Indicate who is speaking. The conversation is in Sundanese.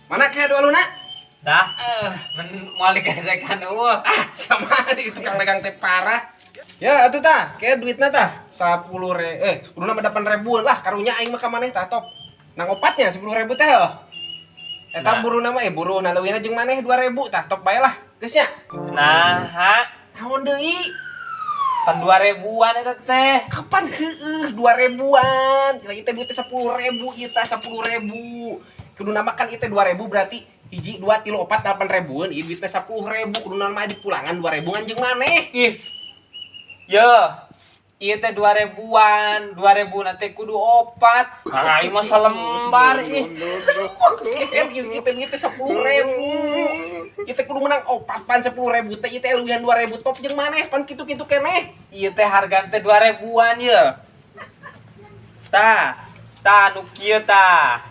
Speaker 1: Mana kayak dua luna?
Speaker 2: Dah, men moal digesekan eueuh.
Speaker 1: Ah, sama si tukang dagang teh parah. Ya, atuh tah, kayak duitna tah. 10 re eh, kuduna mah 8 ribu lah, karunya aing mah ka maneh tah top. Nang opatnya 10 ribu teh oh. Eta
Speaker 2: Nah.
Speaker 1: buruhna mah eh buruhna leuwihna jeung maneh 2000 tah top bae lah. Geus nya.
Speaker 2: Nah, ha,
Speaker 1: Naon deui?
Speaker 2: Pan 2 ribuan eta teh.
Speaker 1: Kapan heueuh 2 ribuan? Kita kita duitnya 10 ribu, kita 10 ribu. Kuduna mah kan itu 2000 berarti hiji dua tilu opat 8 ribuan. Ieu duitnya 10 ribu kuduna mah di pulangan 2000 anjing maneh.
Speaker 2: Ih. Yo. Ieu teh 2 ribuan, 2000 nanti kudu opat. Ah, ieu mah salembar ih.
Speaker 1: Ieu kita duitnya 10 ribu. Kita kudu menang opat pan 10 ribu teh ieu teh leuwihan 2000 top jeung maneh pan kitu-kitu keneh.
Speaker 2: Ieu teh harga teh 2 ribuan ye. Tah, tah nu kieu tah.